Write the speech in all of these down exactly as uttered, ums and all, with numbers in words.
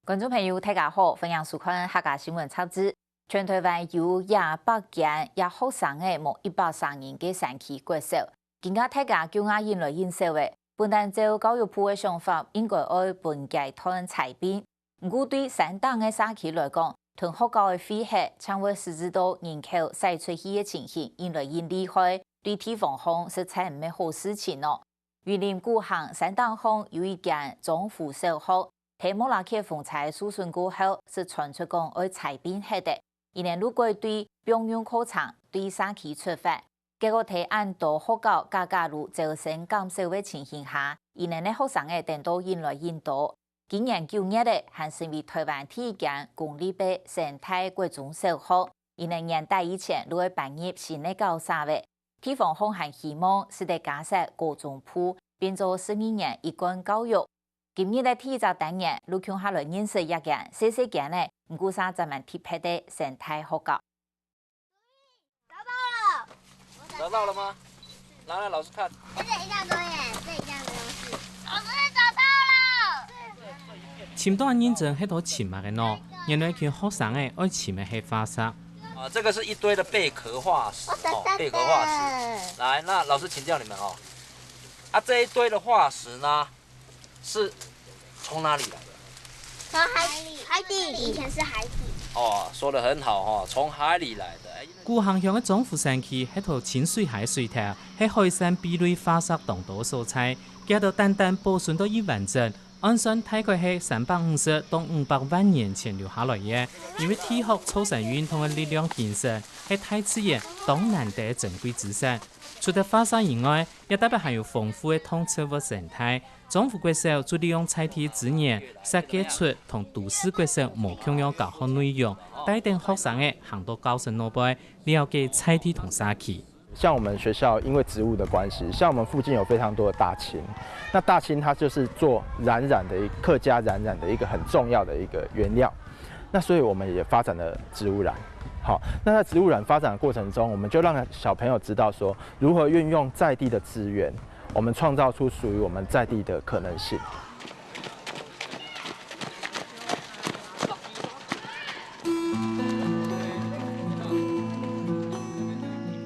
觀眾朋友，大家好，歡迎收看客家新聞雜誌。全台灣有一百間，也學生仔無一百儕人个山區國小，今下大家共下引來引走仔，本旦照教育部个想法，應該愛分階段裁併。毋過對山頂个社區來講，同學校个廢棄，正會使致到人口徙出去个情形，引來引厲害，對地方上實在毋係好事情哦。 雲林古坑山頂項有一間中湖小學，在莫拉克風災受損過後，就傳出講愛裁併忒个。因為就改對共用課程對社區出發，結果在恁多學校家家路招生減少个情形下，因為个學生仔等到引來引多。今年九月仔，還成為台灣第一間公立个生態國中小學，因為年底以前就愛搬入新个校舍仔。 地方項還希望使得加設高中部，變做十二年一貫教育。今日个第一隻單元，就共下來認識一間細細間仔，毋過煞正蠻特別个生態學校。找到了嗎？拿來老師看。这一大堆耶，这一大堆东西。老师找到了。尋到恁認真係在尋麼个呢？原來群學生仔愛尋个係化石。啊，這個是一堆的貝殼化石，哦，貝殼化石。來，那老師請教你們哦，啊，這一堆的化石呢，是從哪裡來的？从海里，海底，以前是海底。哦，說得很好哦，從海裡來的。哎古坑鄉个中湖山區係在清水溪水頭，係海產貝類化石當多个所在，佢兜單單保存到已完整， 按算大概係三百五十到五百萬年前留下來个，因為地殼造山運動个力量形成，係大自然當難得个珍貴資產。除了化石以外，也代表還有豐富个動植物生態。中湖國小就利用在地資源，設計出同都市國小無共樣教學內容，帶等學生仔行到教室內背，了解在地同社區。 像我們學校因為植物的關係，像我們附近有非常多的大青，那大青它就是做染染的一客家染染的一個很重要的一個原料，那所以我們也發展了植物染。好，那在植物染發展的過程中，我們就讓小朋友知道說如何運用在地的資源，我們創造出屬於我們在地的可能性。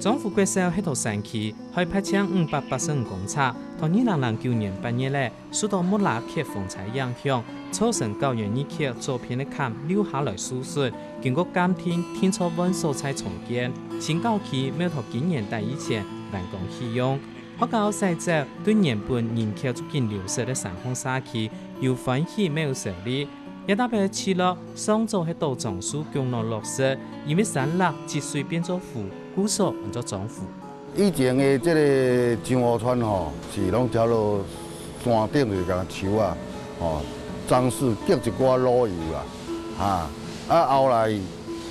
庄湖國小係在山區，海拔淨五百八十五公尺，在二零零九年八月咧，受到莫拉克風災影響，造成校園二期左片个坎留下來受損，經過鑑定，定著換所在重建。新校區無在今年底以前完工啟用。 學校徙走對原本人口就緊流失个三項社區，又歡喜無愁慮，這搭个聚落上早係在樟樹共下落實，因為山落積水變做湖，故所安做庄湖。以前个這个樟湖村吼，是攏走落山頂就共樹仔，吼，樟樹激一寡老油啦，哈，啊後來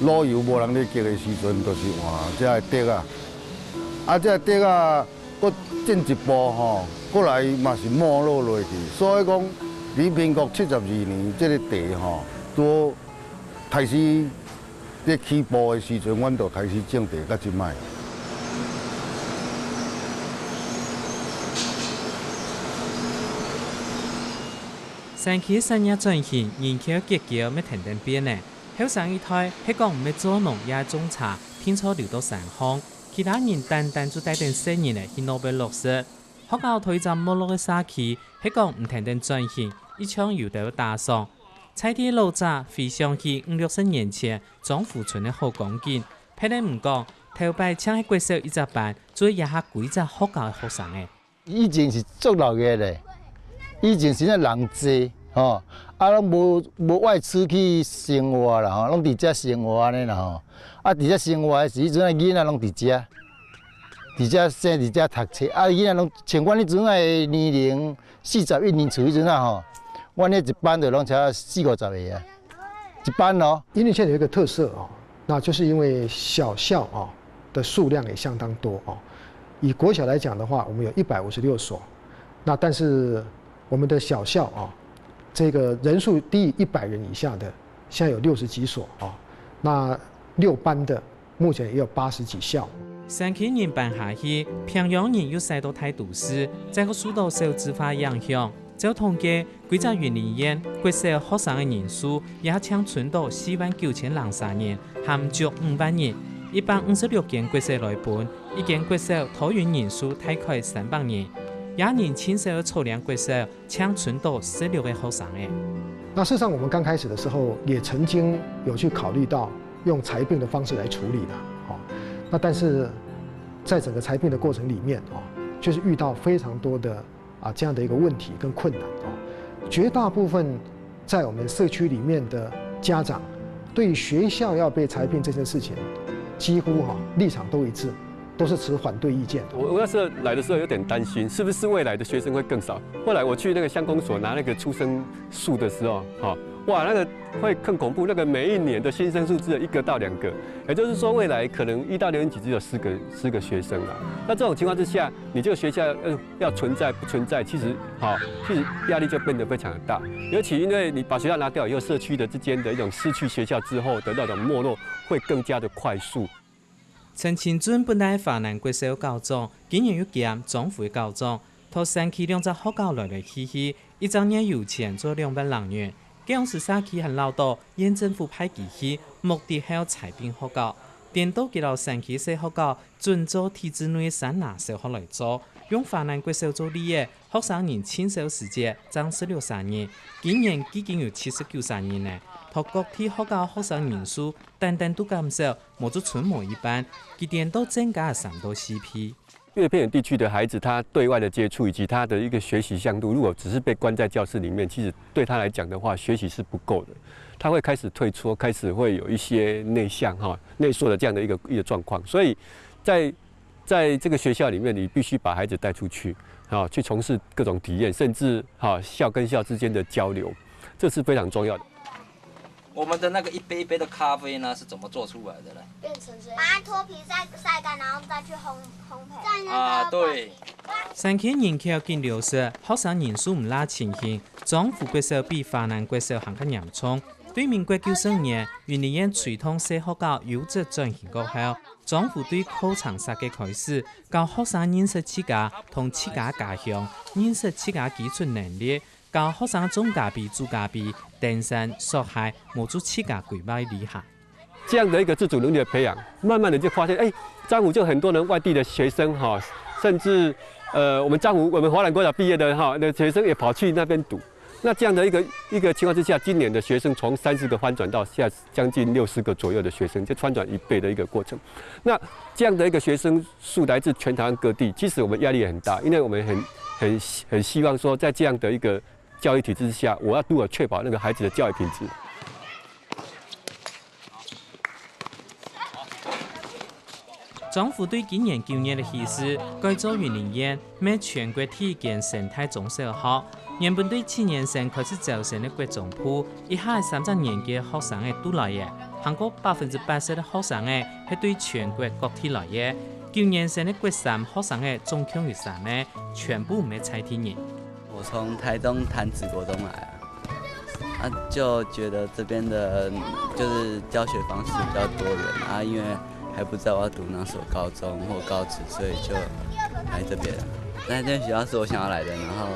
老油無人咧激的時陣，就是換這个竹仔，啊這个竹仔 閣進一步吼，閣來嘛是沒落落去。所以講，佇民國七十二年，這个地吼，拄開始咧起步的時陣，阮就開始種地到這擺。山區產業轉型，人口結構乜跈等變呢。後生一代係講毋係做農也係種茶，定著留到山項。 其他人單單就帶等細人仔去外背落實。學校在一隻沒落个社區，係講毋跈等轉型，一向有兜打爽。在地老者回想起五六十年前庄湖村个好光景，別人毋講，頭擺淨係國小一隻班，就有這下幾隻學校个學生仔。 以前是足鬧熱个，以前真正人濟吼，啊攏無無外出去生活啦吼，攏佇遮生活按呢啦吼。啊佇遮生活的時，彼陣仔囡仔攏佇遮，佇遮生，佇遮讀冊。啊囡仔攏像阮彼陣仔的年齡，四十一年次彼陣仔吼，阮彼一班就攏差四五十个啊，一班哦。雲林縣有一個特色哦，那就是因為小校哦， 的數量也相當多哦。以國小來講的話，我們有一百五十六所，那但是我們的小校啊，這個人數低於一百人以下的，現在有六十幾所啊，那六班的目前也有八十幾校。山區人搬下去，平陽人又徙到大都市，再過受到少子化影響，照統計，規隻雲林縣國小學生个人數也淨伸到四萬九千零三人，還毋足五萬人。一百五十六間國小來分，一間國小討運人數大概三百人，也人盡少个草嶺國小淨伸到十六个學生仔。那事實上，我們剛開始的時候也曾經有去考慮到用裁併的方式來處理的，哦，那但是在整個裁併的過程裡面，哦，就是遇到非常多的啊這樣的一個問題跟困難，哦，絕大部分在我們社區裡面的家長對於學校要被裁併這件事情，幾乎哈立場都一致，都是持反對意見。我我那时候来的时候有点担心，是不是未来的学生会更少？后来我去那个乡公所拿那个出生数的时候，哈，哇，那个会更恐怖，那个每一年的新生数只有一个到两个，也就是说未来可能一到六年级只有四个四个学生了。那这种情况之下，你这个学校呃要存在不存在，其实哈，其实压力就变得非常的大。尤其因为你把学校拿掉以后，社区的之间的一种失去学校之后的那种没落会更加的快速。陳清俊本來華南國小校長，今年又兼庄湖个校長，在山區兩隻學校來來去去，一隻月油錢做兩萬零元。該央時社區還恅著縣政府派佢去，目的係要裁併學校，顛倒佢摎山區細學校轉做體制內山林小學來做，用華南國小做例仔，學生人盡少時節正十六儕人，今年既經有七十九儕人呢。在各地學校學生人數單單都減少，無就伸無一半，佢顛倒增加三到四倍。越偏远地区的孩子，他对外的接触以及他的一个学习向度，如果只是被关在教室里面，其实对他来讲的话，学习是不够的。他会开始退缩，开始会有一些内向哈、内缩的这样的一个一个状况。所以在在这个学校里面，你必须把孩子带出去，哈、去从事各种体验，甚至哈、校跟校之间的交流，这是非常重要的。我们的那个一杯一杯的咖啡呢，是怎么做出来的呢？把它脱皮晒晒干，然后再去烘烘焙。在那个啊，对，山區人口緊流失，學生人數毋罅情形，庄湖國小比華南國小還較嚴重。對民國九十年，雲林縣推動細學校優質轉型過後，庄湖對課程設計開始，教學生認識自家同自家家鄉，認識自家基礎能力，教學生種咖啡、煮咖啡、登山、索鞋，無就自家規劃旅行。这样的一个自主能力的培养，慢慢的就发现，哎，樟湖就很多人外地的学生哈，甚至呃，我们樟湖我们华南国小毕业的哈，那学生也跑去那边读。那这样的一个一个情况之下，今年的学生从三十个翻转到现在将近六十个左右的学生，就翻转一倍的一个过程。那这样的一个学生数来自全台湾各地，其实我们压力也很大，因为我们很很很希望说，在这样的一个教育体制之下，我要如何确保那个孩子的教育品质？樟湖對今年九月个起始，改做雲林縣，乜全國第一間生態中小學。原本對七年生開始招生个國中部，一下三隻年級个學生仔都來了，還過百分之八十个學生仔係對全國各地來个。九年生个國三學生仔總共有三个，全部毋係在地人。我从台东潭子国中来啊，啊，就觉得这边的就是教学方式比较多元啊，因为还不知道我要读哪所高中或高职，所以就来这边。来这边学校是我想要来的，然后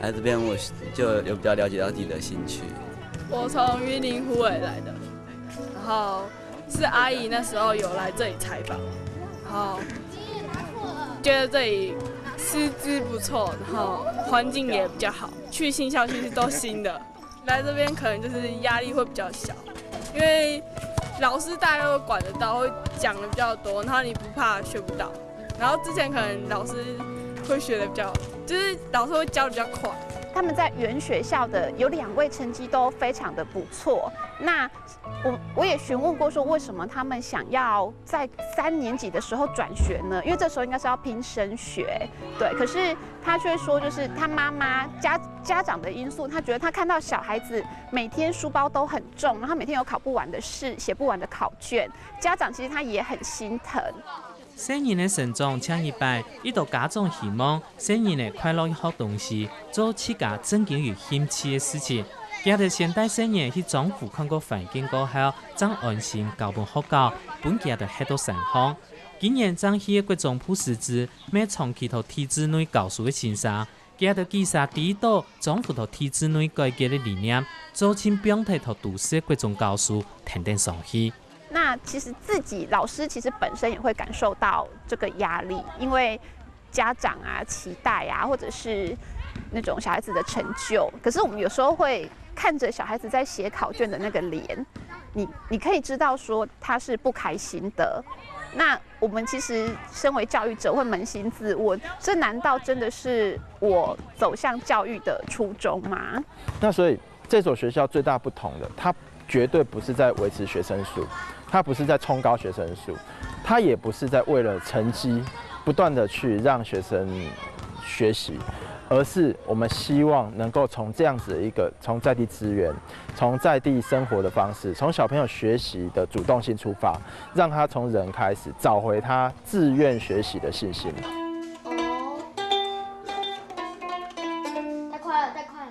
来这边我就有比较了解到自己的兴趣。我从云林虎尾来的，然后是阿姨那时候有来这里采访，然后觉得这里师资不错，然后环境也比较好，去新校区是都新的，来这边可能就是压力会比较小，因为老师大家都管得到，会讲的比较多，然后你不怕学不到。然后之前可能老师会学的比较，就是老师会教的比较快。他们在原学校的有两位成绩都非常的不错，那我我也询问过说为什么他们想要在三年级的时候转学呢？因为这时候应该是要拼升学，对，可是他却说就是他妈妈家家长的因素，他觉得他看到小孩子每天书包都很重，然后每天有考不完的试，写不完的考卷，家长其实他也很心疼。細人个成長像一擺，一到家長希望細人仔快樂去學東西，做自家正經有興趣个事情。佢兜先帶細人去樟湖看過環境過後，正安心交分學校，分佢兜歇到山項。今年正去个國中部師資，乜長期在體制內教書个先生，佢兜其實知到政府在體制內改革个理念，做盡放忒在都市个國中教師跈等上去。那其實自己老師其實本身也會感受到這個壓力，因為家長啊期待啊，或者是那種小孩子的成就，可是我們有時候會看著小孩子在寫考卷的那個臉，你你可以知道說他是不開心的。那我們其實身為教育者會捫心自問，這難道真的是我走向教育的初衷嗎？那所以这所学校最大不同的，它绝对不是在维持学生数，它不是在冲高学生数，它也不是在为了成绩不断的去让学生学习，而是我们希望能够从这样子的一个从在地资源、从在地生活的方式、从小朋友学习的主动性出发，让他从人开始找回他自愿学习的信心。太快了，太快了。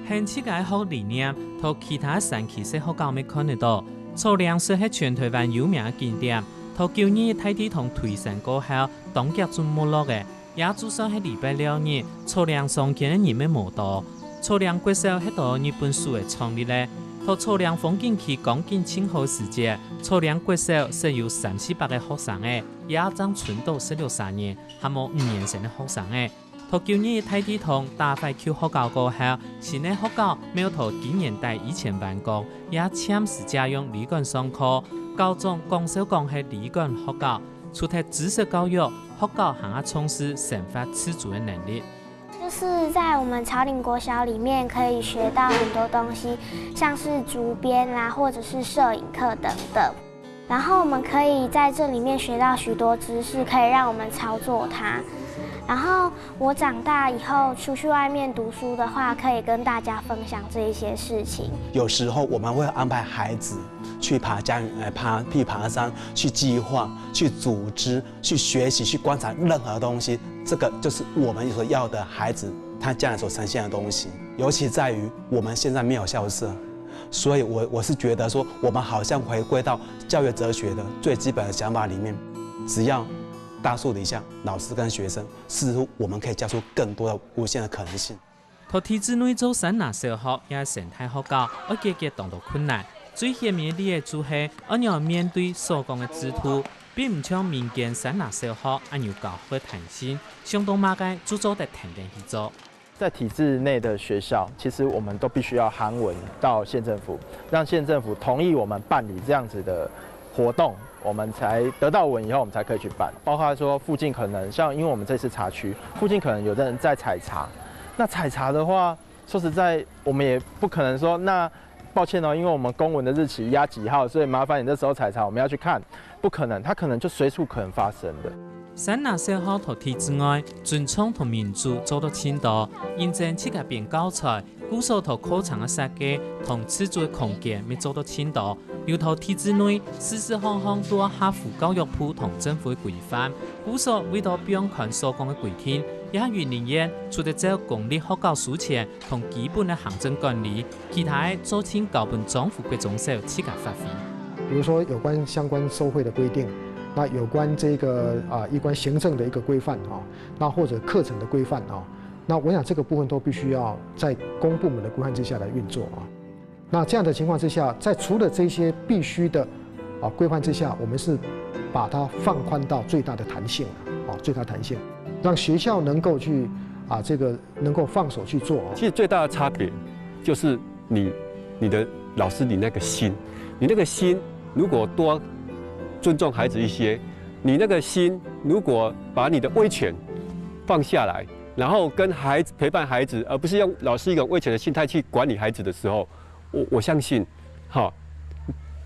現自家个學理念，在其他山區式學校乜看得到。草嶺石係全台灣有名个景點，在九二一大地動推山過後，當遽就沒落个。也就算係禮拜六日，草嶺上圈个人乜無多。草嶺國小係在日本時代創立个，在草嶺風景區光景盡好个時節，草嶺國小設有三四百个學生仔，也正伸到十六儕人，還無五年生个學生仔。 在九二一大地動打壞舊學校過後，新个學校乜在九年代以前完工，也暫時借用旅館上課，校長講笑講係旅館學校。除忒知識教育，學校還愛重視生活自主个能力。就是在我們草嶺國小裡面可以學到很多東西，像是竹編啦，或者是攝影課等等。 然後我們可以在這裡面學到許多知識，可以讓我們操作它。然後我長大以後出去外面讀書的話，可以跟大家分享這一些事情。有時候我們會安排孩子去爬嘉云，呃，爬去爬山，去计划，去组织，去学习，去观察任何东西。这个就是我们所要的孩子他将来所呈现的东西。尤其在于我们现在没有校舍，所以我我是觉得说，我们好像回归到教育哲学的最基本的想法里面，只要大树底下老师跟学生，似乎我们可以教出更多的无限的可能性。在体制內做山林小學也係生態學校，愛解決當多困難。最顯明个例仔就係愛仰面對所講个制度，並毋像民間山林小學恁有教學个彈性，想到麼个就做得跈等去做。 在體制內的學校，其實我們都必須要韓文到縣政府，讓縣政府同意我們辦理這樣子的活動，我們才得到文以後，我們才可以去辦。包括說附近可能像，因為我們這次查區，附近可能有的人在採茶，那採茶的話，說實在，我們也不可能說那 抱歉哦，因為我們公文的日期壓幾號，所以麻煩你這時候採茶，我們要去看。不可能，它可能就隨處可能發生的。山林小學在體制外，尊重同民主做到盡多，認真自家編教材，故所在課程个設計同自主个空間乜做到盡多。又在體制內，事事項項都愛合乎教育部同政府个規範，故所為到放寬所講个規定，也有人員除了照公立學校收錢同基本个行政管理， 其他个做盡交分政府國中小自家發揮。比如说有关相关收费的规定，那有关这个啊一关行政的一个规范啊，那或者课程的规范啊，那我想这个部分都必须要在公部门的规范之下来运作啊。那这样的情况之下，在除了这些必须的啊规范之下，我们是把它放宽到最大的弹性啊，最大弹性，让学校能够去啊这个能够放手去做啊。其实最大的差别就是你你的老师你那个心，你那个心如果多尊重孩子一些，你那个心如果把你的威权放下来，然后跟孩子陪伴孩子，而不是用老师一种威权的心态去管理孩子的时候，我我相信，哈，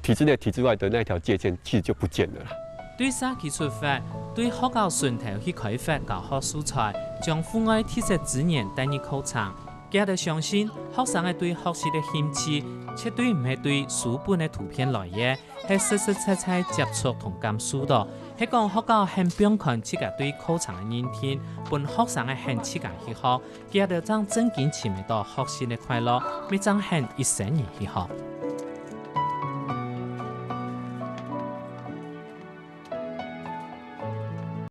体制内体制外的那条界限其实就不见了啦。對社區出發，對學校脣頭去開發教學素材，將戶外特色資源帶入課程。佢兜相信，學生个對學習个興趣，絕對毋係對書本个圖片來个，係實實在在接觸同感受到。係講學校肯放寬自家對課程个認定，分學生个肯自家去學，佢兜正正經尋得到學習个快樂，乜正肯一生人去學。